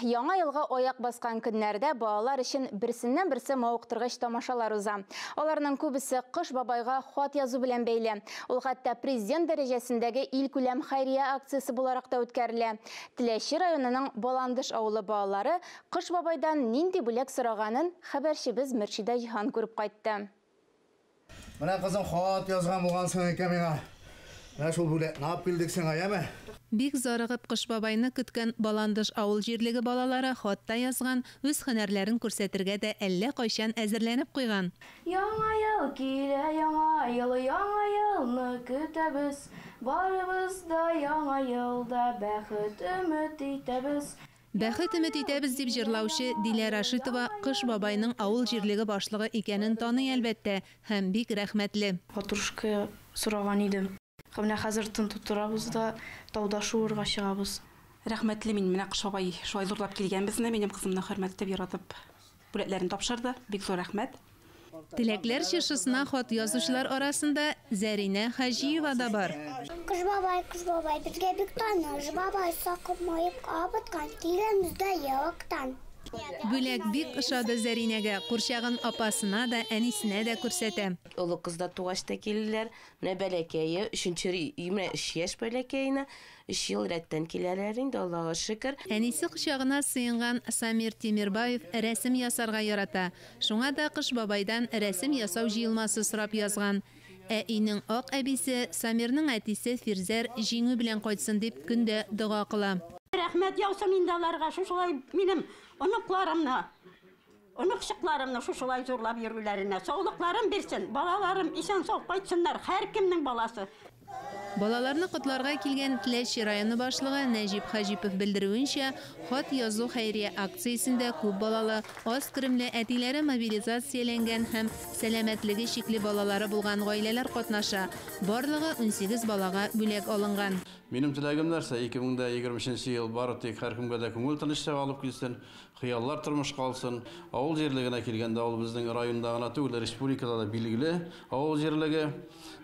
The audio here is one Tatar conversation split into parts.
Яңа елга аяк баскан көннәрдә балалар өчен берсеннән-берсе мавыктыргыч тамашалар уза. Аларның күбесе Кыш бабайга хат язу белән бәйле. Ул хәтта президент дәрәҗәсендәге илкүләм хәйрия акциясе буларак та үткәрелә. Теләче районының Баландыш авылы балалары Кыш бабайдан нинди бүләк сораганын хәбәрчебез Мөршидә Җиһан күреп кайтты. Менә кызым хат язган булгансың икән миңа. Менә шул бүләкне алып килдек сиңа, яме? Бик зарыгып Кыш бабайны көткән Баландыш авыл җирлеге балалары хат та язган, үз һөнәрләрен күрсәтергә дә әллә кайчан әзерләнеп куйган. Яңа ел килә, яңа ел, яңа елны көтәбез. Барыбыз да яңа елда бәхет өмет итәбез. Бәхет өмет итәбез, дип җырлаучы Дилә Рашитова Кыш бабайның авыл җирлеге башлыгы икәнен таный, әлбәттә, һәм бик рәхмәтле. Ватрушка сораган идем. Һәм менә хәзер тын тутырабыз да, тауда шуырга чыгабыз. Рәхмәтле мин, менә Кыш бабай шулай зурлап килгән безне, минем кызымны хөрмәт итеп, яратып бүләкләрен тапшырды. Бик зур рәхмәт. Теләкләр чыршысына хат язучылар арасында Зәринә Хаҗиева да бар. Кыш бабай, Кыш бабай, безгә бик таныш бабай, сакып маеп кабыткан, киләмез дә ерактан. Бүләк бик ошады Зәринәгә, курчагын апасына да, әнисенә дә күрсәтә. Олы кыз да тугач та килделәр. Менә бәләкәе, өченче, менә өч яшь бәләкәенә. Өч ел рәттән киләләр инде, Аллага шөкер. Әнисе кочагына сыенган Самир Тимербаев рәсем ясарга ярата. Шуңа да Кыш бабайдан рәсем ясау җыелмасы сорап язган. Ә өйнең ак әбисе, Самирның әтисе Фирзәр җиңү белән кайтсын дип көн дә дога кыла. Рәхмәт яусын инде аларга, шушылай минем оныкларымны, оныкчыкларымны шушылай зурлап йөрүләренә. Саулыкларын бирсен, балаларым исән-сау кайтсыннар, һәркемнең баласы. Балаларны котларга килгән Теләче районы башлыгы Нәҗип Хаҗипов белдерүенчә, хат язу хәйрия акциясендә күп балалы, аз керемле, әтиләре мобилизацияләнгән һәм сәламәтлеге чикле балалары булган гаиләләр катнаша. Барлыгы 18 балага бүләк алынган. Минем теләгем нәрсә, 2023 ел бары тик һәркемгә дә күңел тынычлыгы алып килсен, хыяллар тормышка алсын. Авыл җирлегенә килгәндә, ул безнең районда гына түгел, республикада да билгеле авыл җирлеге.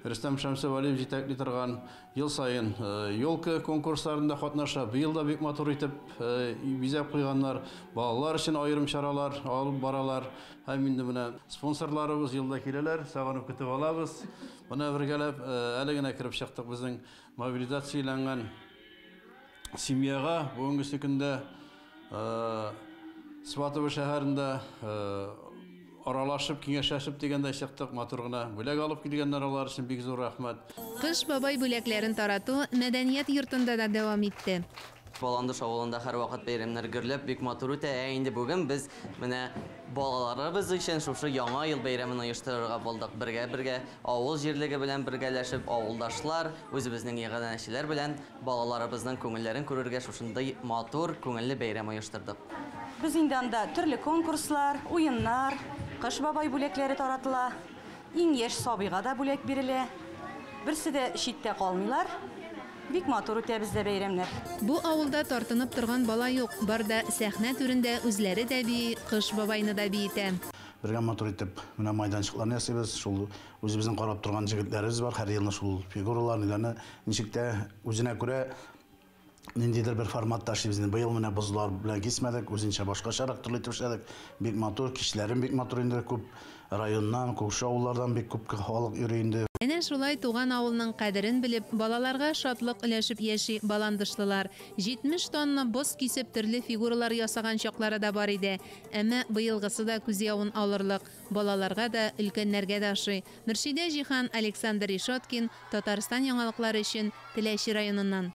Рөстәм Шәмсевәлиев җитәкли торган ел саен елка конкурсларында катнаша. Быел да бик матур итеп бизәп куйганнар. Балалар өчен аерым чаралар алып баралар. Һәм инде менә спонсорларыбыз елда киләләр, сагынып көтеп алабыз. Менә бергәләп әле генә кереп чыктык безнең мобилизацияләнгән семьяга. Бүгенгесе көндә Сватово шәһәрендә аралашып, киңәшләшеп дигәндәй чыктык, матур гына бүләк алып килгәннәр, алар өчен бик зур рәхмәт. Кыш бабай бүләкләрен тарату мәдәният йортында да дәвам итте. Баландыш авылында һәрвакыт бәйрәмнәр гөрләп, бик матур үтә. Ә инде бүген без менә балаларыбыз өчен шушы Яңа ел бәйрәмен оештырырга булдык. Бергә-бергә авыл җирлеге белән бергәләшеп, авылдашлар, үзебезнең иганәчеләр белән Балаларыбызның күңелләрен күрергә шушындый матур, күңелле бәйрәм оештырдык. Без инде анда төрле конкурслар, уеннар, Кыш бабай бүләкләре таратыла. Иң яшь сабыйга да бүләк бирелә. Берсе дә читтә калмыйлар. Бик матур үтә бездә бәйрәмнәр. Бу авылда тартынып торган бала юк, бар да сәхнә түрендә үзләре дә бии, Кыш бабайны да биетә. Бергә матур итеп менә майданчыкларны ясыйбыз, шул Үзебезнең карап торган җегетләребез бар, һәр елны шул фигуралар, ниләрне ничек тә үзенә күрә ниндидер бер форматта эшлибез инде. Быел менә бозлар белән кисмәдек, үзенчә башкачарак төрле итеп эшләдек. Бик матур, кичләрен бик матур инде, күп районнан, күрше авыллардан бик күп халык йөри инде. Әнә шулай туган авылның кадерен белеп, балаларга шатлык өләшеп яши баландышлылар. 70 тонна боз кисеп төрле фигуралар ясаган чаклары да бар иде. Әмма быелгысы да күз явын алырлык. Балаларга да, өлкәннәргә дә ошый. Мөршидә Җиһан, Александр Решеткин, Татарстан яңалыклары өчен, Теләче районыннан.